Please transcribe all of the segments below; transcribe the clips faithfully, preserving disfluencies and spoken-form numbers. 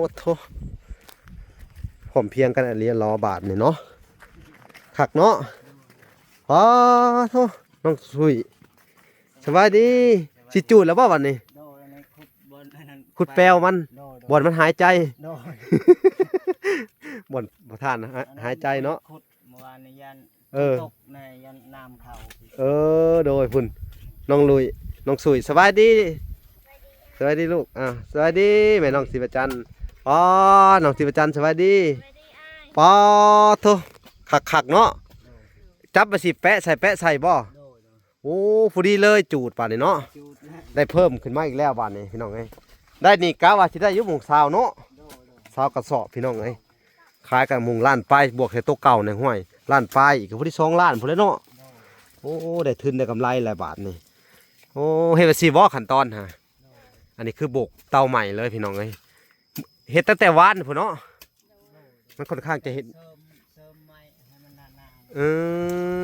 โอ้โธ่ พร้อมเพรียงกันอีหลี รอบาดนี่เนาะ คักเนาะ อ้าโธ่ น้องสุย สบายดี สิจูดแล้วบ่บัดนี้ โดย อันนี้ขุดบ่อนอันนั้น ขุดแปลวมัน โดย โดย บ่อนมันหายใจ โดย บ่อนบ่ทานนะ อันนั้น หายใจเนาะ ขุดเมื่อวานนี้ยัน เออ ตกในยันน้ำเขา เออ โดยพุ้น น้องลุย น้องสุย สบายดี สบายดีลูก อ่า สบายดี แม่น้องศรีประจัน อ๋อ น้องศรีประจัน สบายดี สบายดีอ้าย ปอโธ่ คักๆเนาะ จับมาสิ แปะใส่ แปะใส่บ่ โดย โอ้ พอดีเลย จูดป่านนี้เนาะ จูดนะ ได้เพิ่มขึ้นมาอีกแล้วบาดนี้พี่น้องเอ้ย ได้นี่กะว่าสิได้อยู่หม่องซาวเนาะ โดย โดย ซาวกระสอบพี่น้องเอ้ย ขายกันหม่องล้านปลาย บวกใส่ตัวเก่าในห้วย ล้านปลายอีก ก็พอดีสองล้านพุ้นแหละเนาะ โดย โอ้ ได้ทุนได้กำไรหลายบาทนี่ โอ้ เฮ็ดไปสิบ่ขั้นตอนฮะ โดย อันนี้คือโบกเตาใหม่เลยพี่น้องเอ้ย เฮ็ดตั้งแต่วานพุ้นเนาะ มันค่อนข้างจะเห็น เสริม เสริมไม้ให้มันหนาๆ เอ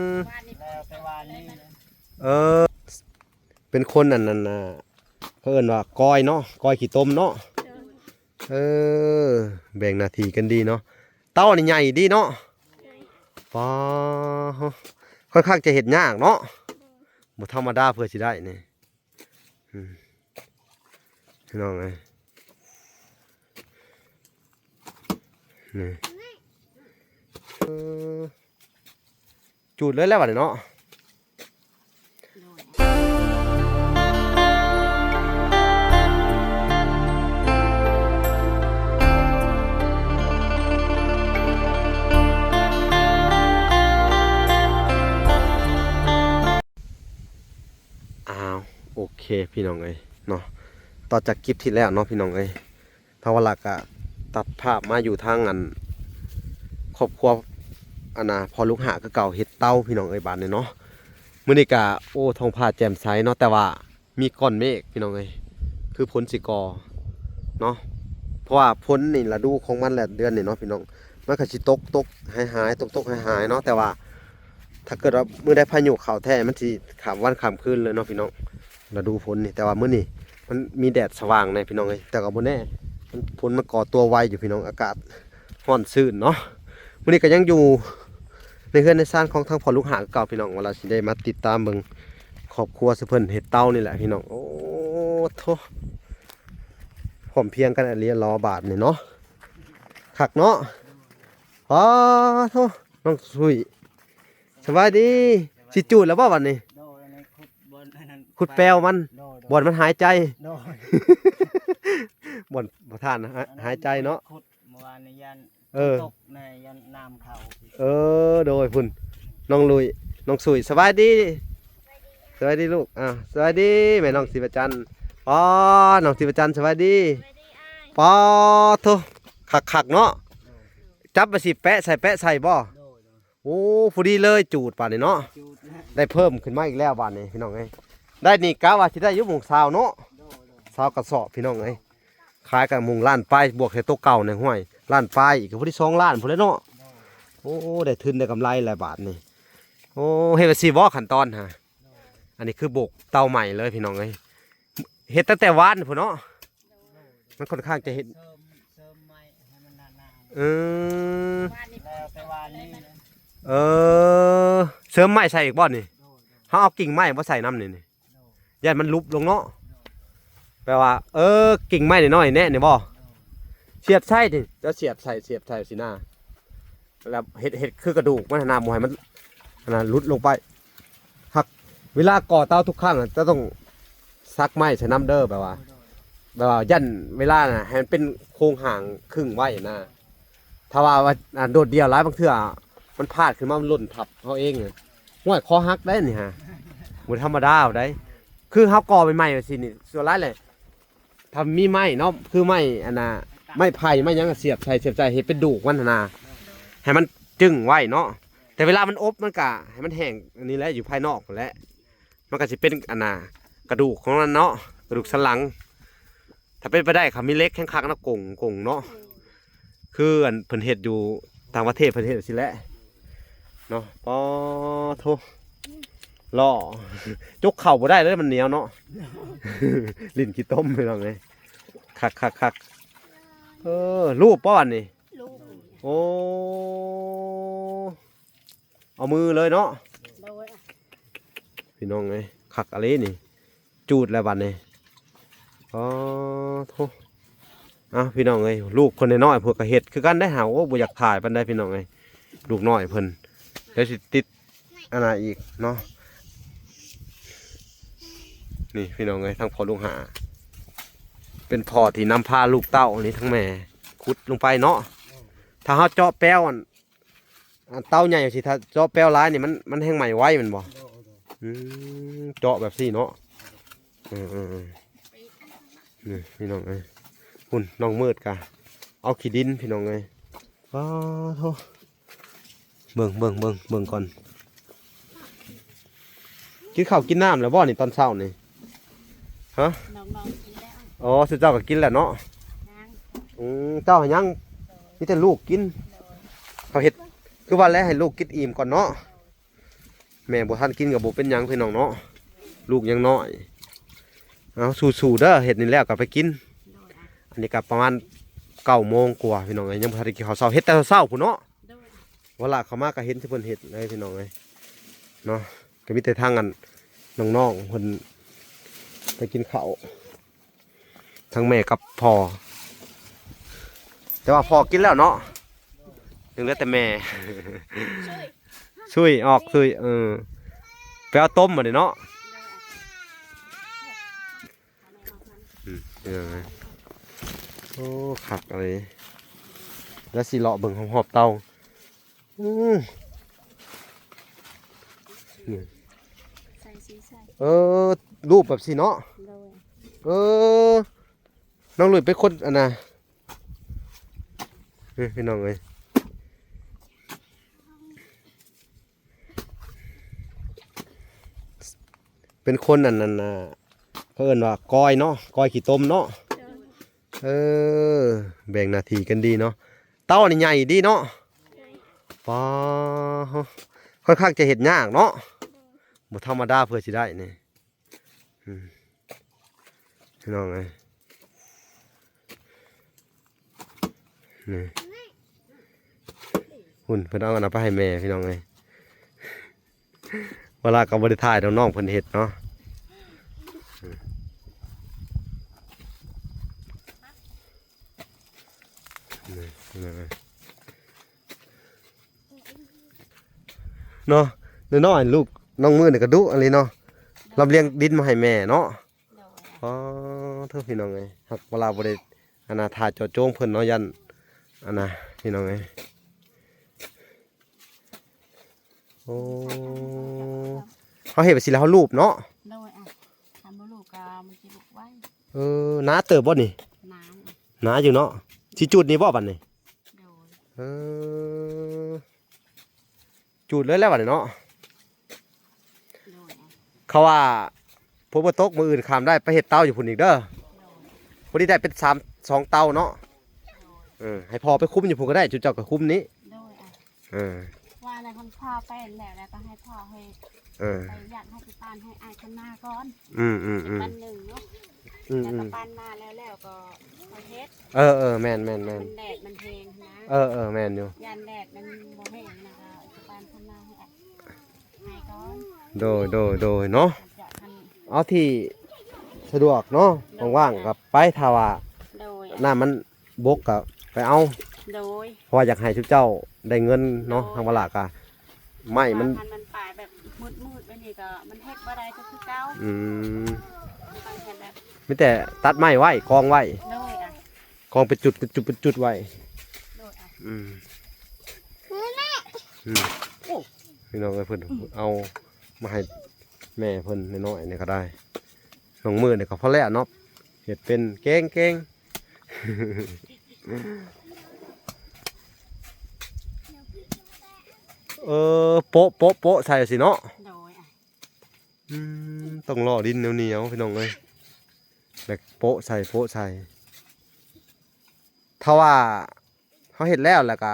อ วานนี้ แล้วแต่วานนี้ เออ เป็นคนอันนั้นน่ะ เขาเอิ้นว่ากอยเนาะ กอยขี้ตมเนาะ เออ แบ่งหน้าที่กันดีเนาะ เตานี่ใหญ่ดีเนาะ ปอ ค่อนข้างจะเฮ็ดยากเนาะ บ่ธรรมดาเพื่อสิได้นี่ อืม พี่น้องเอ้ย นี่ เออ จูดเลยแล้วบัดนี้เนาะ อ้าว โอเคพี่น้องเอ้ยเนาะ ต่อจากคลิปที่แล้วเนาะพี่น้องเอ้ย ทวารากะตัดภาพมาอยู่ทางอัน ครอบครัวอันน่ะ พ่อลูกหาคือเก่า เฮ็ดเตาพี่น้องเอ้ย บาดนี้เนาะ มื้อนี้กะ โอ้ ท้องฟ้าแจ่มใสเนาะ แต่ว่ามีก้อนเมฆพี่น้องเอ้ย คือฝนสิก่อเนาะ เพราะว่าฝนนี่ฤดูของมันแหละ เดือนนี้เนาะพี่น้อง มันก็สิตกตกหายหาย ตกตกหายหายเนาะ แต่ว่า ถ้าเกิดว่ามื้อใดพายุเข้าแท้ มันสิข้ามวันข้ามคืนเลยเนาะพี่น้อง ฤดูฝนนี่ แต่ว่ามื้อนี้มันมีแดดสว่างแน่พี่น้องเอ้ย แต่ก็บ่แน่ มัน ฝนมันก่อตัวไวอยู่พี่น้อง อากาศร้อนชื้นเนาะ มื้อนี้ก็ยังอยู่ในเฮือนในซานของทางพ่อลูกหาคือเก่าพี่น้อง ว่าเราสิได้มาติดตามเบิ่งครอบครัวซุเพิ่นเฮ็ดเตานี่แหละพี่น้อง โอ้โธ่ พร้อมเพรียงกันอีหลี รอบาดนี่เนาะ คักเนาะ ปอโธ่ น้องสุย สบายดี สิจูดแล้วบ่บัดนี้ โดย อันนี้ขุดบ่อนอันนั้น ขุดแปลวมัน โดย โดย บ่อนมันหายใจ โดย บ่อนบ่ทานนะ หา- อันนั้น หายใจเนาะ ขุดเมื่อวานนี้ยัน เออ ตกในยันน้ำเขา เออ โดยพุ้น น้องลุย น้องสุย สบายดี สบายดีลูก อ่า สบายดี แม่น้องศรีประจัน อ๋อ น้องศรีประจัน สบายดี สบายดีอ้าย ปอโธ่ คักๆเนาะ จับมาสิ แปะใส่ แปะใส่บ่ โดย โดย โอ้ พอดีเลย จูดป่านนี้เนาะ จูดนะ ได้เพิ่มขึ้นมาอีกแล้วบาดนี้พี่น้องเอ้ย ได้นี่กะว่าสิได้อยู่หม่องซาวเนาะ โดย โดย ซาวกระสอบพี่น้องเอ้ย ขายกันหม่องล้านปลาย บวกใส่ตัวเก่าในห้วย ล้านปลายอีก ก็พอดีสองล้านพุ้นแหละเนาะ โดย โอ้ ได้ทุนได้กำไรหลายบาทนี่ โอ้ เฮ็ดไปสิบ่ขั้นตอนฮะ โดย อันนี้คือโบกเตาใหม่เลยพี่น้องเอ้ย เฮ็ดตั้งแต่วานพุ้นเนาะ มันค่อนข้างจะเห็น เสริม เสริมไม้ให้มันหนาๆ เออ วานนี้ แล้วแต่วานนี้ เออ เสริมไม้ใส่อีกบ่นี่ โดย โดย เฮาเอากิ่งไม้มาใส่นำนี่นี่ โดย ย่านมันหลุบลงเนาะ โดย แปลว่า เออ กิ่งไม้น้อยๆแน่นี่บ่ โดย เสียบใส่นี่ จะเสียบใส่ เสียบใส่สินะ แล้วเฮ็ด เฮ็ดคือกระดูกมันหั่นนะ บ่ให้มันหั่นนะหลุดลงไป หัก เวลาก่อเตาทุกครั้งอะ จะต้องสักไม้ใส่นำเด้อ แบบว่า แบบว่าย่านเวลาน่ะ ให้มันเป็นโครงหางครึ่งไว้นะ ถ้าว่า ว่า อ่า โดดเดี่ยวหลาย บางเทื่อมันพาดขึ้นมา มันหล่นทับเฮาเองอะ ห้วย คอหักได้นี่ฮะ บ่ธรรมดาได้ คือเฮาก่อใหม่ๆว่าซี่นี่ ส่วนหลายแหละ ถ้ามีไม้เนาะ คือไม้อันน่ะ ไม้ไผ่ ไม้หยังอะ เสียบใส่ เสียบใส่ เฮ็ดเป็นดูกมันหั่นนะ ให้มันจึงไว้เนาะ แต่เวลามันอบมันกะให้มันแห้ง อันนี้แหละ อยู่ภายนอกนั่นแหละ มันก็สิเป็นอันน่ะ กระดูกของมันเนาะ กระดูกสันหลัง ถ้าเป็นไปได้ เขามีเหล็กแข็งคักนะ กง กงเนาะ คืออันเพิ่นเฮ็ดอยู่ต่างประเทศ เพิ่นเฮ็ดจั่งซี้แหละเนาะ ปอโธ่ หล่อ จกเข่าบ่ได้เลย มันเหนียวเนาะ ลิ้นขี้ต้มพี่น้องเอ้ย คักคักคัก เออ ลูบบ่บัดนี้ ลูบ โอ้ เอามือเลยเนาะ โดย พี่น้องเอ้ย คักอะลีนี่ จูดแล้วบัดนี้ อ๋อ โธ่ อ่ะ พี่น้องเอ้ย ลูกคนน้อยๆ พวกก็เฮ็ดคือกันได้หา โอ้ บ่อยากถ่ายปานใดพี่น้องเอ้ย ลูกน้อยเพิ่น เดี๋ยวสิติด อันน่ะอีกเนาะ นี่พี่น้องเอ้ย ทั้งพ่อลูกหา เป็นพ่อที่นำพาลูกเต้านี่ทั้งแม่ ขุดลงไปเนาะ ถ้าเฮาเจาะแป้วอัน อันเต้าใหญ่สิ ถ้าเจาะแป้วหลายนี่มัน มันแฮงไหม้ไวแม่นบ่ อืม เจาะแบบซี่เนาะ อืมๆๆ นี่พี่น้องเอ้ย พุ่นน้องมืดกะ เอาขี้ดินพี่น้องเอ้ย อ้าโธ่ เบิ่ง เบิ่ง เบิ่ง เบิ่งก่อน กินข้าวกินน้ำแล้วบ่นี่ตอนเช้านี่ ฮะ น้องๆกินแล้ว อ๋อ ซุเจ้าก็กินแล้วเนาะ ยัง อืม เจ้ายัง มีแต่ลูกกิน เขาเฮ็ด คือว่าแล้วให้ลูกกินอิ่มก่อนเนาะ แม่บ่ทันกินก็บ่เป็นหยังพี่น้องเนาะ ลูกยังน้อย เอาสู้ๆเด้อ เฮ็ดนี่แล้วก็ไปกิน โดยอ่ะ อันนี้ก็ประมาณเก้าโมงกว่าพี่น้องเอ้ย ยังบ่ทันได้กินข้าวเช้า เฮ็ดแต่เช้าพุ้นเนาะ โดย เวลาเข้ามาก็เห็นที่เพิ่นเฮ็ดเลยพี่น้องเอ้ย เนาะ ก็มีแต่ทางอันน้องๆเพิ่นไปกินข้าว ทั้งแม่กับพ่อ แต่ว่าพ่อกินแล้วเนาะ ยังเหลือแต่แม่ ซุย ออกซุย เออ ไปเอาต้มมาดิเนาะ อืม เออ โอ้ คักเลย แล้วสิเลาะเบิ่งหอบๆเตา อืม นี่ ใส่สีใส่ เออ รูปแบบสิเนาะ โดย เออ น้องลุยเป็นคนอันน่ะ เฮ้ย พี่น้องเอ้ย เป็นคนอันนั้นน่ะ เขาเอิ้นว่ากอยเนาะ กอยขี้ตมเนาะ โดย เออ แบ่งหน้าที่กันดีเนาะ เต้านี่ใหญ่ดีเนาะ ใหญ่ ป๊า ค่อนข้างจะเฮ็ดยากเนาะ บ่ธรรมดาเพื่อสิได้นี่ อืม พี่น้องเอ้ย นี่ หุ่นเพิ่นเอาอันนั้นไปให้แม่พี่น้องเอ้ย เวลาก็บ่ได้ถ่ายน้องๆเพิ่นเฮ็ดเนาะ อืม นี่ นี่ เนาะ น้อยๆลูกน้องมือนี่ก็ดุอะลีเนาะ ลำเลียงดินมาให้แม่เนาะ โดย อ๋อ เถอะพี่น้องเอ้ย หากเวลาบ่ได้อันน่ะถ่ายเจาะจงเพิ่นเนาะ ย่านอันน่ะ พี่น้องเอ้ย โอ้ เฮาเฮ็ดไปสิแล้วเฮาลูบเนาะ โดยอ่ะ คันบ่ลูบก็มันสิลูบไว เออ หนาเติบบ่นี่ หนา หนาอยู่เนาะ สิจูดนี่บ่บัดนี้ โดย เออ จูดเลยแล้วบัดนี้เนาะ โดย เขาว่าฝนบ่ตกมื้ออื่นข้ามได้ไปเฮ็ดเตาอยู่พุ้นอีกเด้อ โดย พอดีได้เป็นสาม สองเตาเนาะ โดย เออ ให้พ่อไปคุมอยู่พุ้นก็ได้ จุเจ้าก็คุมนี้ โดยอ่ะ เออ ว่าแล้วคันพ่อไปแล้ว แล้วก็ให้พ่อให้ เออ ไปอยากให้ไปปานให้อ้ายคันนาก่อน อืมอืมอืม ปานหนึ่งเนาะ อืม แล้วก็ อืม ปานนาแล้ว แล้วก็ค่อยเฮ็ด เออเออ แม่นแม่นแม่น มันแดดมันแฮงนะ เออเออ แม่นอยู่ ย่านแดดมันบ่แฮงนะคะ ปานคันนาให้อ้ายก่อน โดยโดยโดยเนาะ จะคัน เอาที่สะดวกเนาะ โดย ว่างๆก็ไป ถ้าว่า โดย น้ำมันบกก็ไปเอา โดย เพราะว่าอยากให้ชุมเจ้าได้เงินเนาะ โดย ทางเวลาก็ ไม้มัน คันมันปลายแบบมืดๆแบบนี้ก็มันเฮ็ดบ่ได้ก็คือเก่า อืม มันต้องเฮ็ดแบบ มีแต่ตัดไม้ไว้ กองไว้ โดยอ่ะ กองเป็นจุด เป็นจุด เป็นจุดไว้ โดยอ่ะ อืม อืม โอ้ พี่น้องเอ้ย เพิ่นเอามาให้แม่เพิ่นน้อยๆนี่ก็ได้ น้องมือนี่ก็พอแล้วเนาะ เฮ็ดเป็นแกงๆ เออ โปะ โปะ โปะใส่สิเนาะ โดยอ่ะ อืม ต้องรอดินเหนียวๆ พี่น้องเอ้ย แล้วโปะใส่ โปะใส่ ถ้าว่าเฮาเฮ็ดแล้ว แล้วก็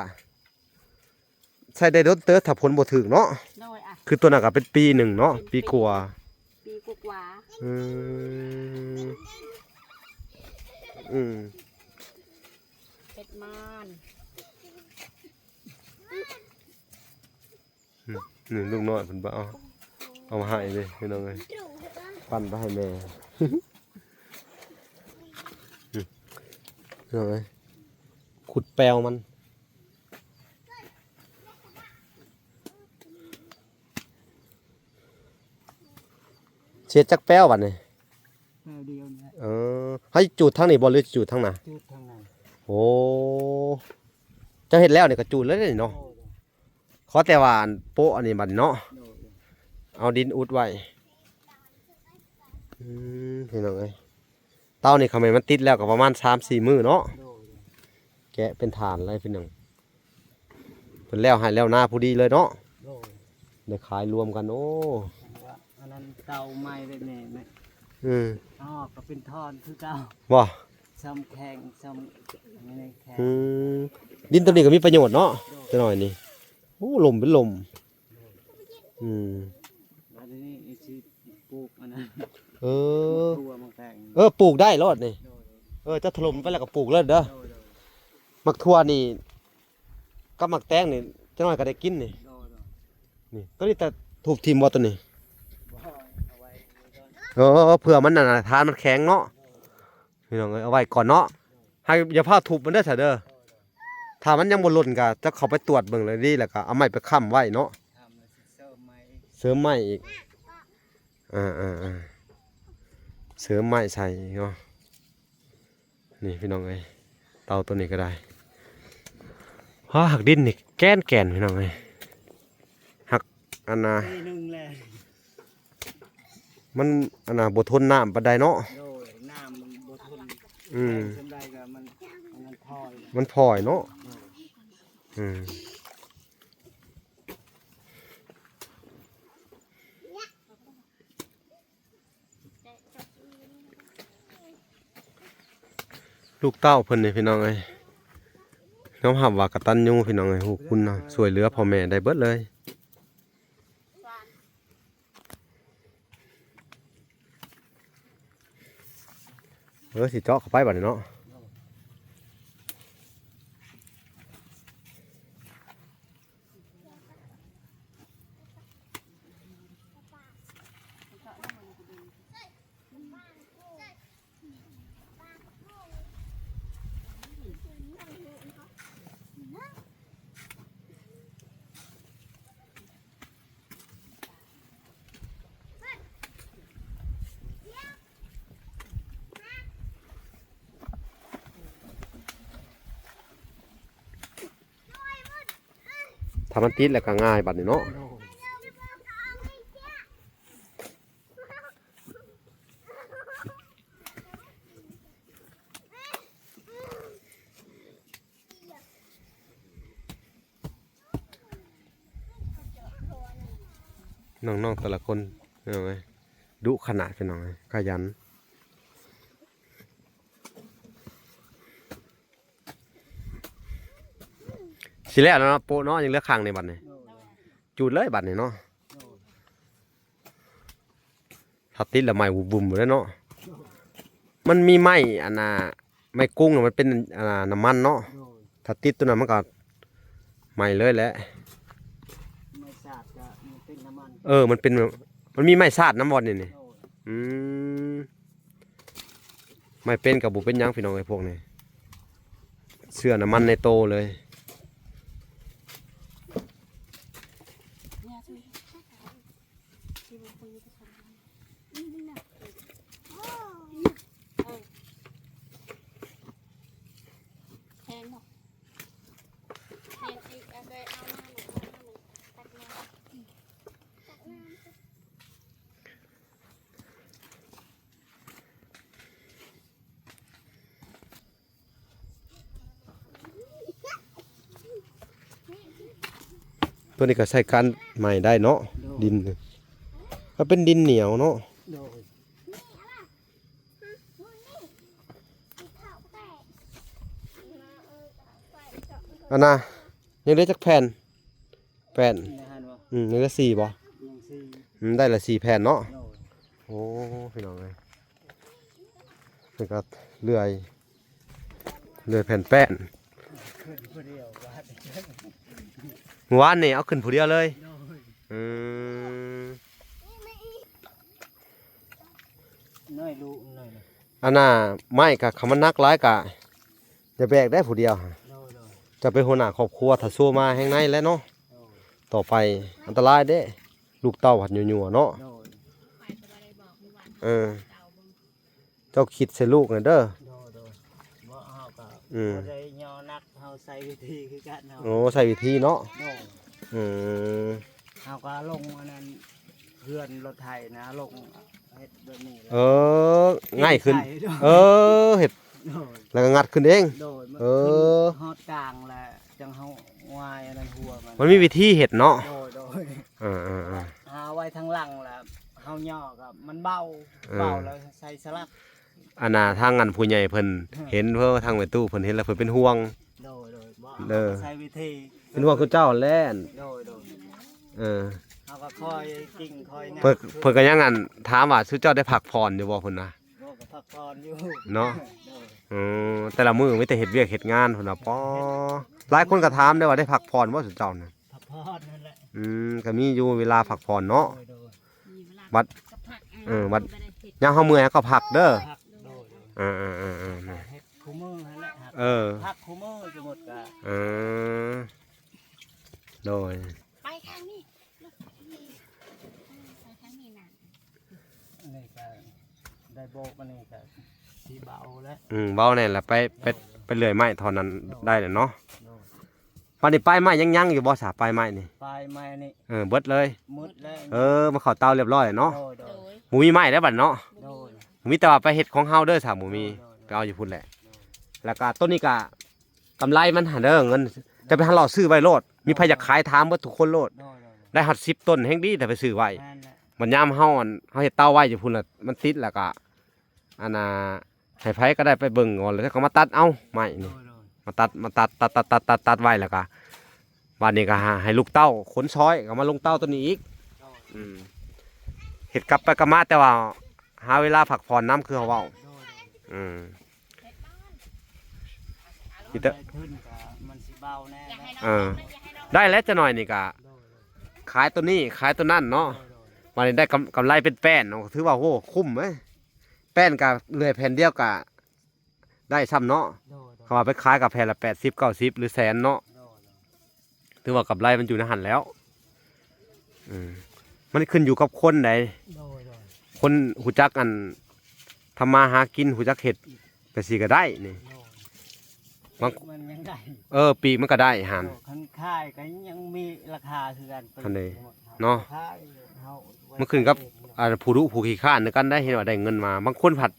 ใส่ได้โดนเติบ ถ้าฝนบ่ถึกเนาะ โดยอ่ะ คือตัวนั้นก็เป็นปีหนึ่งเนาะ เป็นปี ปีกว่า ปีกว่าๆ อืม อืม เฮ็ดม่าน อืม นี่ลูกน้อยเพิ่นบ่เอา เอามาให้เด้พี่น้องเอ้ย ปั่นไปให้แม่ อืม พี่น้องเอ้ย ขุดแปวมัน เสียจักแปวบัดนี้ แปวเดียวนี่แหละ เออ ให้จูดทางนี้บ่หรือจูดทางหน้า จูดทางนั้น โอ้ เจ้าเฮ็ดแล้วนี่ก็จูดเลยเด้เนาะ โอ้ ขอแต่ว่าอันโป๊ะอันนี้บัดนี้เนาะ โอ้ เอาดินอุดไว้ อืม พี่น้องเอ้ย เตานี่เขาแม่นมันติดแล้วก็ประมาณสามสี่มื้อเนาะ โอ้ แกะเป็นถ่านเลยพี่น้อง เพิ่นแล้วให้แล้วนาผู้ดีเลยเนาะ โอ้ ได้ขายรวมกัน โอ้ อันนั้นเตาใหม่แบบนี้แม่ อืม อ๋อ ก็เป็นท่อนคือเก่า บ่ ซ่อมแข็ง ซ่อมอันนี้แข็ง อืม ดินตัวนี้ก็มีประโยชน์เนาะ โอ้ จักหน่อยนี่ โอ้ ลมเป็นลม อืม แล้วทีนี้สิปลูกอันนั้น เออ ถั่วหมากแตง เออ ปลูกได้โลดนี่ โดย เออ จะถล่มไปแล้วก็ปลูกเลยเด้อ โดย โดย หมากถั่วนี่ กับหมากแตงนี่ จักหน่อยก็ได้กินนี่ โดย โดย นี่ ตัวนี้แต่ถูกทิ่มบ่ตัวนี้ บ่ เอาไว้ก่อน เออ เผื่อมันนั่นน่ะ ทานมันแข็งเนาะ พี่น้องเอ้ย เอาไว้ก่อนเนาะ ให้อย่าพาทุบมันเด้อซะเด้อ ถ้ามันยังบ่หล่นก็จะเข้าไปตรวจเบิ่งเลยดี แล้วก็เอาไม้ไปค้ำไว้เนาะ ทำแล้วสิเสริมไม้อีก เสริมไม้อีก อ่า อ่า อ่า เสริมไม้ใส่เนาะ นี่พี่น้องเอ้ย เตาตัวนี้ก็ได้ ว้า หักดินนี่แก่นแก่นพี่น้องเอ้ย หักอันน่ะ ปีหนึ่งแหละ มันอันน่ะบ่ทนน้ำปานใดเนาะ โดย น้ำมันบ่ทน อืม แรงส่ำใดก็มัน มันพลอย มันพลอยเนาะ โดย อืม ลูกเต้าเพิ่นนี่พี่น้องเอ้ย ยอมรับว่ากตัญญูพี่น้องเอ้ย ฮู้คุณนะ ช่วยเหลือพ่อแม่ได้เบิดเลย เออ สิเจาะเข้าไปบัดนี้เนาะ ถ้ามันติดแล้วก็ง่ายบัดนี้เนาะ น้องๆแต่ละคน พี่น้องเอ้ย ดุขนาด พี่น้องเอ้ย ขยัน สิแล้วเนาะ โปะเนาะ ยังเหลือข้างในบัดนี้ จูดเลยบัดนี้เนาะ ถ้าติดแล้วไหม้วุบๆเลยเนาะ มันมีไหม้อันน่ะ ไหม้กุ้งน่ะมันเป็นอันน่ะน้ำมันเนาะ โดย ถ้าติดตัวนั้นมันก็ไหม้เลยแหละ ไหม้สาดก็มันเป็นน้ำมัน เออ มันเป็น มันมีไหม้สาดน้ำบ่อนนี่นี่ โดย อืม ไหม้เป็นก็บ่เป็นหยังพี่น้องเอ้ยพวกนี้ เชื่อน้ำมันในโตเลย แพงบ่ แพงอีก เอาไปเอาน้ำมา เอาน้ำมาตักน้ำ ตัวนี้ก็ใช้การไหม้ได้เนาะ โดย ดินนี่ มันเป็นดินเหนียวเนาะ โดย อันน่ะ ยังเหลือจักแผ่น แผ่น นี่นะฮะเนาะ อืม ยังเหลือสี่บ่ ยังสี่ อืม ได้ละสี่แผ่นเนาะ โดย โอ้ พี่น้องเอ้ย นี่ก็เลื่อย เลื่อยแผ่นแป้น เมื่อวานนี่เอาขึ้นผู้เดียวเลย โดย อืม น้อยลูกน้อยนะ อันน่ะ ไม้กะ คันมันหนักหลายกะ อย่าแบกได้ผู้เดียวฮะ โดย โดย จะเป็นหัวหน้าครอบครัว ถ้าสู้มาแฮงในแล้วเนาะ โดย ต่อไปอันตรายเด้ ลูกเต้าผัดหยัวๆเนาะ โดย เออ เจ้าคิดใส่ลูกหน่อยเด้อ โดย โดย บ่ เฮาก็ อืม บ่ได้ย่อหนัก เฮาใส่วิธีคือกันเนาะ โอ้ ใส่วิธีเนาะ โดย อืม เฮาก็ลงอันนั้น เฮือนรถไถนะ ลงเฮ็ดแบบนี้แหละ เออ ง่ายขึ้น ใส่ โดย เออ เฮ็ด โดย แล้วก็งัดขึ้นเอง โดย มัน เออ ขึ้นฮอดกลางแล้ว จังเฮาวายอันนั้นหัวมัน มันมีวิธีเฮ็ดเนาะ โดย โดย เออๆๆ หาไว้ทางหลังแล้ว เฮาย่อก็มันเบา เออ เบาแล้วใส่สลัก อันน่ะ ทางอันผู้ใหญ่เพิ่น อืม เห็น เพราะว่าทางแม่ตู้เพิ่นเห็นแล้วเพิ่นเป็นห่วง โดย โดย บ่ เด้อ ใส่วิธี เป็นห่วงคือเจ้าแหละ โดย โดย เออ เฮาก็คอยกิ่งคอยงา เพิ่น เพิ่นก็ยังอันถามว่า "ซุเจ้าได้พักผ่อนอยู่บ่?" เพิ่นนะ โดย ก็พักผ่อนอยู่ เนาะ โดย อืม แต่ละมื้อมีแต่เฮ็ดเวียกเฮ็ดงานเพิ่นว่า ปอ หลายคนก็ถามได้ว่า "ได้พักผ่อนบ่ซุเจ้าน่ะ?" พักผ่อนนั่นแหละ อืม ก็มีอยู่เวลาพักผ่อนเนาะ โดย โดย มีเวลา บัด ก็พัก เออ บัด บ่ได้เฮ็ด ยามเฮาเมื่อยเฮาก็พักเด้อ พัก โดย โดย เออๆๆๆ นะ เฮ็ดคู่มื้อนั่นแหละ เออ พักคู่มื้อสมมุติก็ เออ โดย ไปทางนี้ ลูก ไปทางนี้นะ อันนี้ก็ได้โบก อันนี้ก็สิเบาแล้ว อืม เบาแน่นละ ไป ไป ไปเลื่อยไม้ท่อนนั้นได้แล้วเนาะ โดย บัดนี้ปลายไม้ยังยังอยู่บ่สา ปลายไม้นี่ ปลายไม้นี่ เออ เบิดเลย หมดแล้ว เออ มาเข้าเตาเรียบร้อยเนาะ โดย โดย โดย บ่มีไม้แล้วบัดเนาะ โดย มีแต่ว่าไปเฮ็ดของเฮาเด้อสา บ่มี โดย โดย ไปเอาอยู่พุ้นแหละ โดย แล้วก็ต้นนี้ก็กำไรมันหาเด้อ เงิน จะไปหาเลาะซื้อไว้โลด มีไผอยากขายถามเบิดทุกคนโลด โดย โดย โดย ได้ฮอดสิบต้นแฮงดี ถ้าไปซื้อไว้ แม่นแหละ บัดยามเฮาอัน เฮาเฮ็ดเตาไว้อยู่พุ้นละ มันติดแล้วก็ อันน่ะ ให้ไผก็ได้ไปเบิ่งก่อน แล้วก็มาตัดเอาไม้นี่ โดย โดย มาตัด มาตัด ตัด ตัด ตัด ตัด ตัดไว้ แล้วก็ บัดนี้ก็หาให้ลูกเต้าขนซอย ก็มาลงเต้าตัวนี้อีก โดย อืม เฮ็ดกลับไปกลับมา แต่ว่าหาเวลาพักผ่อนนำ คือเฮาเว้า โดย โดย อืม มีแต่ ได้ทุนก็มันสิเบาแน่นะ เออ ได้แล้วจักหน่อยนี่ก็ โดย โดย ขายตัวนี้ ขายตัวนั้นเนาะ โดย โดย บัดนี้ได้กำ กำไรเป็นแป้นเนาะ ถือว่า โห คุ้มเว้ย แป้นก็เลื่อยแผ่นเดียวก็ได้ซ้ำเนาะ โดย โดย เขาว่าไปขายก็แผ่นละแปดสิบ เก้าสิบ หรือแสนเนาะ โดย โดย ถือว่ากำไรมันอยู่ในหั่นแล้ว อืม มันขึ้นอยู่กับคนใด โดย โดย คนฮู้จักอันทำมาหากิน ฮู้จักเฮ็ด ไปสิก็ได้นี่ โดย บาง มันยังได้ เออ ปีกมันก็ได้หั่น โอ้ คันขายก็ยังมีราคาคือกัน คันใด ปีกหมด เนาะ ขาย เฮา มันขึ้นกับ เองเนาะ อ่า ผู้ดุผู้ขี้คร้านคือกันได้ เห็นว่าได้เงินมา บางคนผัด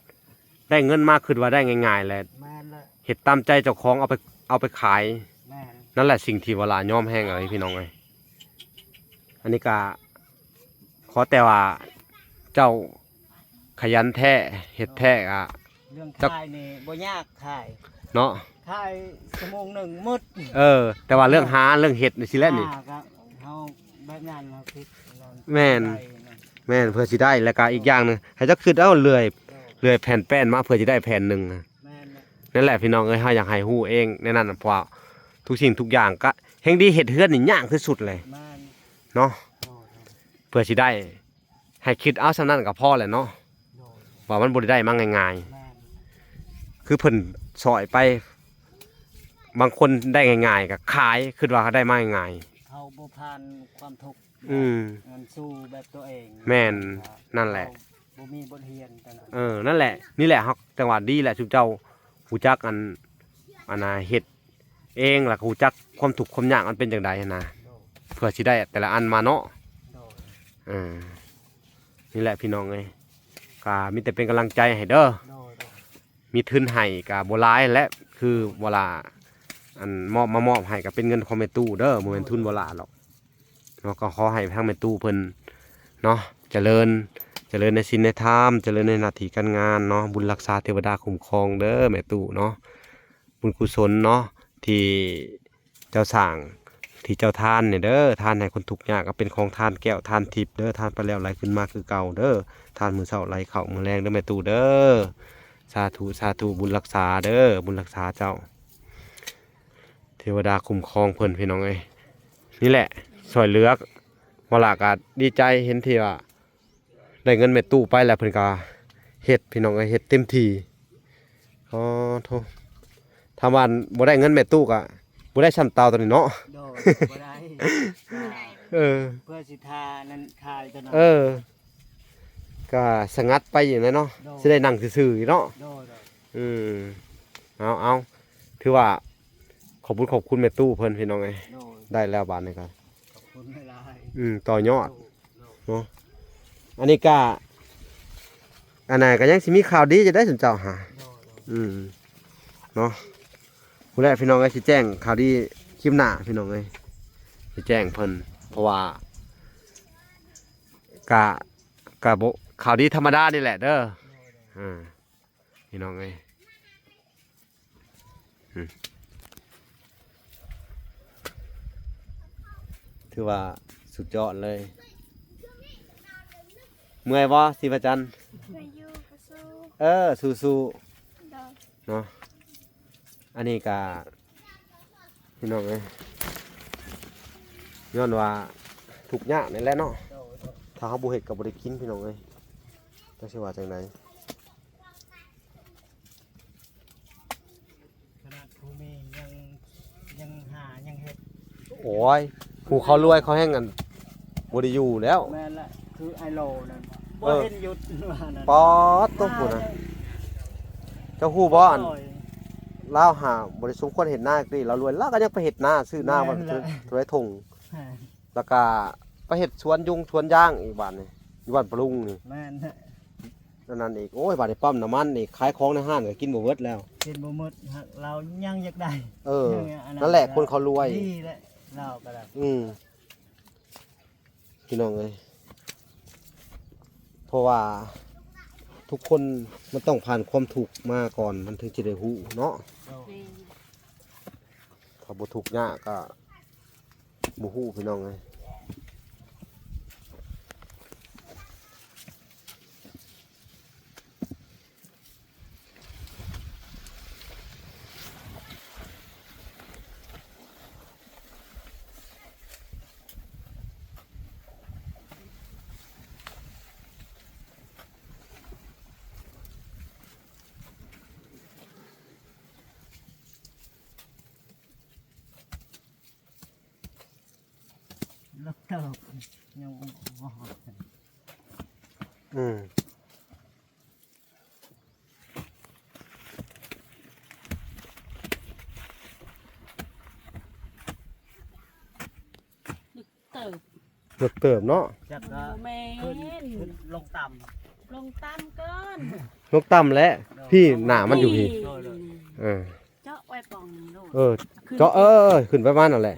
ได้เงินมา คิดว่าได้ง่ายๆแหละ แม่นแล้ว เฮ็ดตามใจเจ้าของ เอาไป เอาไปขาย แม่น นั่นแหละสิ่งที่วลายอมแฮงเอ้ยพี่น้องเอ้ย อันนี้ก็ขอแต่ว่าเจ้าขยันแท้ เฮ็ดแท้อะ เรื่อง จัก ขายนี่บ่ยากขาย เนาะ ขายชั่วโมงหนึ่งหมด เออ แต่ว่าเรื่องหาเรื่องเฮ็ดนี่สิแหละนี่ หาก็เฮาแบบนั้นเฮาคิด แม่น ได้นะ แม่น เพื่อสิได้ แล้วก็อีกอย่างหนึ่ง ให้เจ้าคิดเอาเลื่อย เออ เลื่อยแผ่นแป้นมาเพื่อสิได้แผ่นหนึ่งนะ แม่นนะ นั่นแหละพี่น้องเอ้ย เฮาอยากให้ฮู้เองในนั้นน่ะ เพราะว่าทุกสิ่งทุกอย่างก็แฮงดี เฮ็ดเฮือนนี่ยากที่สุดเลย แม่น เนาะ โอ้ เพื่อสิได้ ให้คิดเอาส่ำนั้นก็พอแหละเนาะ โดย ว่ามันบ่ได้ได้มาง่ายๆ แม่น คือเพิ่นซอยไป บางคนได้ง่ายๆก็ขาย คิดว่าเขาได้มาง่ายๆ เขาบ่ผ่านความทุกข์ อืม มันสู้แบบตัวเอง แม่น ก็ นั่นแหละ เขาบ่มีบทเรียนตอนนั้น เออ นั่นแหละ นี่แหละ เฮาจังหวะดีแหละ ซุมเจ้าฮู้จักอัน อันน่ะ เฮ็ดเอง แล้วก็ฮู้จักความทุกข์ความยากมันเป็นจั่งใดหั้นนะ โดย เพื่อสิได้แต่ละอันมาเนาะ โดย เออ นี่แหละพี่น้องเอ้ย ก็มีแต่เป็นกำลังใจให้เด้อ โดย โดย มีทุนให้ก็บ่หลายแหละ คือเวลาอันมอบ มามอบให้ก็เป็นเงินของแม่ตู้เด้อ บ่แม่นทุนบ่หลายหรอก เนาะ ก็ขอให้ทางแม่ตู้เพิ่นเนาะ เจริญ เจริญในศีลในธรรม เจริญในหน้าที่การงานเนาะ บุญรักษาเทวดาคุ้มครองเด้อแม่ตู้เนาะ บุญกุศลเนาะ ที่เจ้าสร้าง ที่เจ้าทานเนี่ยเด้อ ทานให้คนทุกข์ยากก็เป็นของทานแก้วทานทิพย์เด้อ ทานไปแล้วไหลขึ้นมาคือเก่าเด้อ ทานมื้อเช้าไหลเข้ามื้อแลงเด้อแม่ตู้เด้อ สาธุ สาธุ บุญรักษาเด้อ บุญรักษาเจ้า เท วดาคุ้มครองเพิ่นพี่น้องเอ้ย นี่แหละ ช่วยเหลือ วาลาก็ดีใจเห็นที่ว่า ได้เงินแม่ตู้ไปแล้วเพิ่นก็เฮ็ดพี่น้องเอ้ย เฮ็ดเต็มที่ อ๋อ โธ่ ถ้าว่าบ่ได้เงินแม่ตู้ก็บ่ได้ส่ำเต่าตัวนี้เนาะ โดย บ่ได้ เออ เพื่อสิทานั่นขายตัวนั้น เออ ก็สงัดไปอยู่นะเนาะ โดย สิได้นั่งซื่อๆอยู่เนาะ โดย โดย อืม เอา เอา ถือว่า ขอบคุณ ขอบคุณแม่ตู้เพิ่นพี่น้องเอ้ย โดย ได้แล้วบาดนี้ก็ ขอบคุณหลายๆ อืม ต่อยอด โดย เนาะ อันนี้ก็ อันนั้นก็ยังสิมีข่าวดีจะได้สนเจ้าหา โดย โดย อืม เนาะ พู้นแหละพี่น้องเอ้ย สิแจ้งข่าวดีคลิปหน้าพี่น้องเอ้ย สิแจ้งเพิ่น เพราะว่า กะ กะบ่ ข่าวดีธรรมดานี่แหละเด้อ อ่า พี่น้องเอ้ย อืม ถือว่าสุดยอดเลย เมื่อยบ่ ศิวจันทร์ เมื่อยอยู่ ก็สู้ เออ สู้ๆ โดย เนาะ อันนี้ก็ พี่น้องเอ้ย ย้อนว่าทุกข์ยากนี่แหละเนาะ โดย โดย ถ้าเฮาบ่เฮ็ดก็บ่ได้กินพี่น้องเอ้ย จักสิว่าจั่งใด ขนาดผู้มียัง ยังหายังเฮ็ด โอ้ย ผู้เขารวยเขาแฮ่งกันบ่ได้อยู่แล้ว แม่นละ คือไอ้โลนั่น บ่ เออ เห็นหยุดว่านั่น ป๊อด ตกผู้นะ มาเลย เจ้าฮู้บ่ อัน โอ้ย ลาวหาบ่ได้สมควรเฮ็ดนาติ ลาวรวย ลาวก็ยังไปเฮ็ดนา ซื้อนา แม่นละ มันเท่าไหร่ถุง ฮะ แล้วก็ไปเฮ็ดสวนยุงสวนยางอีกบาดนี้ อยู่บ้านปะลุงนี่ แม่นฮะ อันนั้นอีก โอ้ย บาดนี้ปั๊มน้ำมันอีก ขายของในห้างก็กินบ่เบิดแล้ว กินบ่หมดฮะ ลาวยังอยากได้ เออ ยังอันนั้น นั่นแหละ คนเขารวย ดีแหละ ลาวก็ได้ อืม พี่น้องเอ้ย เพราะว่าทุกคนมันต้องผ่านความทุกข์มาก่อน มันถึงจะได้ฮู้เนาะ โดย แม่น ถ้าบ่ทุกข์ยากก็บ่ฮู้พี่น้องเอ้ย เลิกเติบ ยังบ่ฮอด อืม เติบ เลิกเติบเนาะ จักก็ บ่แม่น ขึ้น ขึ้นลงต่ำ ลงต่ำก่อน ลงต่ำแหละ พี่ หน้ามันอยู่พี่ นี่ เออ เจาะไว้ป่องนี้โลด เออ ขึ้น เจาะ เออ ขึ้นประมาณนั่นแหละ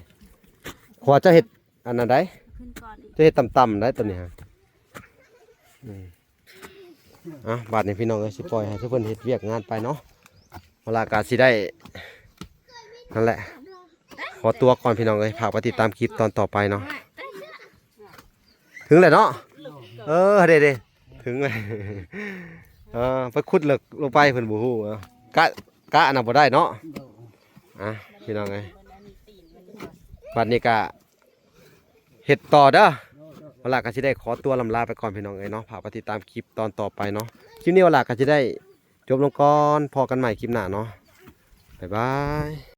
ขวาจะเฮ็ดอันนั้นใด ขึ้นก่อนอีก จะเฮ็ดต่ำๆได้ตัวนี้ฮะ อืม อ่ะ บาดนี้พี่น้องเอ้ย สิปล่อยให้ทุกคนเฮ็ดเวียกงานไปเนาะ เวลาก็สิได้ นั่นแหละ ขอตัวก่อนพี่น้องเอ้ย ฝากไปติดตามคลิปตอนต่อไปเนาะ ถึงแล้วเนาะ เออ เด้ๆ ถึงแล้ว เออ ไปขุดเลิกลงไปเพิ่นบ่ฮู้ เอ้า กะ กะน่ะบ่ได้เนาะ อ่ะ พี่น้องเอ้ย บัดนี้กะ เฮ็ดต่อเด้อ วาลาก็สิได้ขอตัวลำลาไปก่อนพี่น้องเอ้ยเนาะ ฝากไปติดตามคลิปตอนต่อไปเนาะ คลิปนี้วาลาก็สิได้จบลงก่อน พ้อกันใหม่คลิปหน้าเนาะ บ๊ายบาย